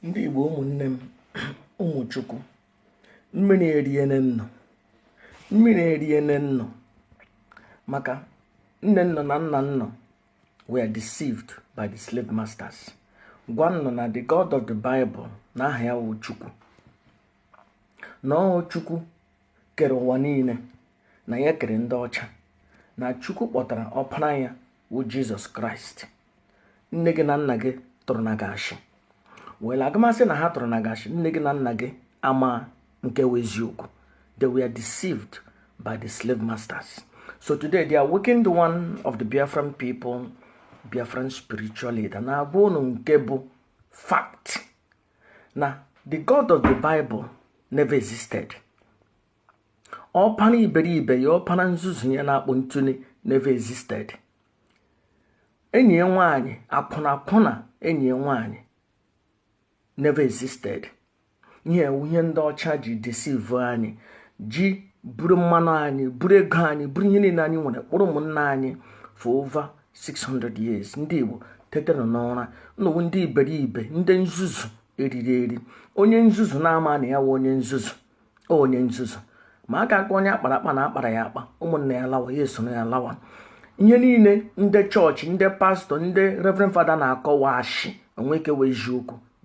Ndị Igbo, ụmụnne m, ụmụ Chukwu, mmiri eriene nnụ, mmiri eriene nnụ, maka nne nnọ na nna nnọ were deceived by the slave masters. Gwa nnọ na the God of the Bible na aha ya wụ Chukwu, na ọ Chukwu kere ụwa niile, na ya kere ndị ọcha, na Chukwu kpọtara ọpara ya wụ Jizọs Kraịst. Nne gị na nna gị tụrụ na gị ashị wee agamasị na ha tụrụ na gị ashị. Nne gị na nna gị ama nke wụ eziokwu. They were deceived by the slave masters. So today they are awakened one of the Biafran people, Biafran spiritual leader, na-agwa unu nke bụ fact, na the God of the Bible never existed. Ọpara iberibe ya, ọpara nzuzu ya na-akpụ ntụli, never existed. Enyi ya nwaanyị, akwụna akwụna enyi ya nwaanyị, never existed. Ihe ihe ndị ọcha ji deceive anyị, ji buru mmanụ anyị, buru ego anyị, buru ihe niile anyị nwere, kpụrụ ụmụnna anyị for over 600 years. Ndị Igbo, tetere n'ụra. Nnọwu ndị iberibe, ndị nzuzu eriri eri. Onye nzuzu na-ama na ya wụ onye nzuzu, onye nzuzu ma a ga-akpọ onye akpara akpa na akpara ya akpa. Ụmụnna ya lawa, ya esoro ya lawa. Ihe niile ndị chọọchị, ndị pastọ, ndị reverend fada na-akọwa ashị onwe ike wee eziokwu.